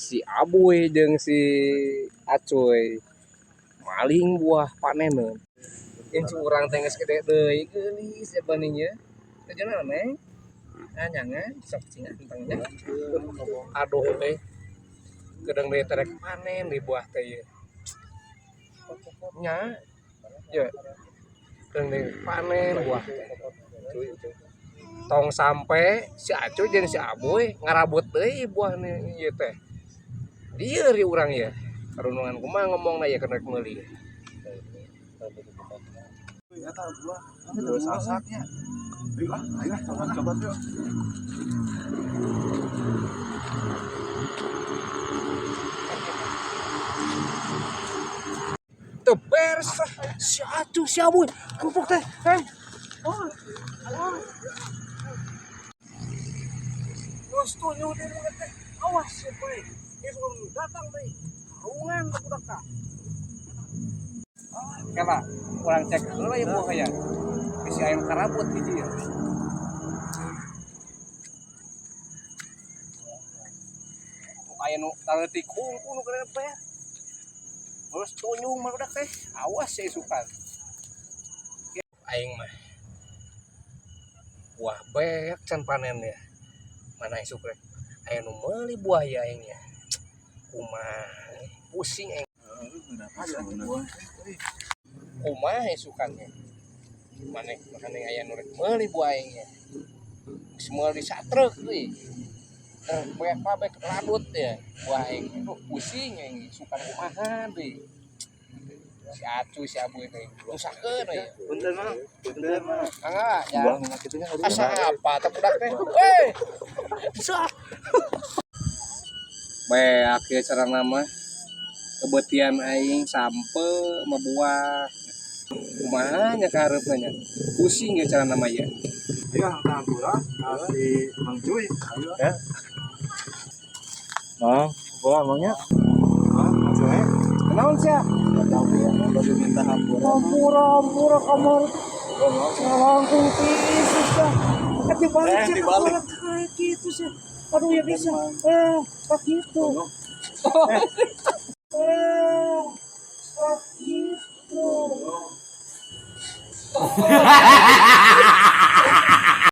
Si Abuy jeung si Acoy maling buah paneneun. Incu urang teh geus gede deui, geulis ya baninya. Tujuan neng? Nyangan sok cing anteng nya. Aduh teh. Kedeung deui terek panen di buah teh ieu. Nya. Ya. Kedeung deui panen buah teh. Tong sampai si Acuy jeung si Abuy ngarabut deui buah ieu teh. Dieu ri urang ieu. Karunungan kumaha ngomongna ieu keur rek meuli. Eta buah. Geus asaknya. Ayo ah, ayo ah, coba yuk. Teu beres lah. Si Acuy si Abuy kerupuk teh. Heh. Oh. Oh. Terus tunjuk di mulut teh. Awas ya, boy. Ieu datang deui. Karungan budak tah. Kela, urang cek heula ya buah ya. Bisi aya nu karabut hiji ya. Aya nu taleutik hungkul nu keren teh. Terus tunjung mah budak teh. Awas ya isukan. Aing mah. Buah beak can panen ya. Mana isuk rek. Aya nu meuli buah ya aing ya. Kumaha pusing aing. Kumaha isukannya. Maneh makane aya nu rek meuli buah aing ya. Geus meuli satrek deui. Beak pabek ladut ya buah aing. Aduh pusing aing isukan kumaha deui. Si Acuy si Abuy teh rusakeun we. Punten mah, punten mah. Mangga ya. Buah nu kitu nya. Asa apa teh budak teh? Weh. Bisa. Beak ieu carana mah. Kebeutian aing sampe mah buah. Kumaha nya kahareupna nya. Pusing ieu carana mah ieu. Ayo ah, hampura si Mang Cuy. Ayo. Ya. Mang, hampura mangnya. Mang, Mang Cuy. Kunaon sia? Tahu ya, baru minta hampura. Hampura hampura kamar. Langkung tiis sia. Kan dibalik sia Dibalik. kayak gitu sih. Aduh ya bisa. Pak gitu. Pak gitu.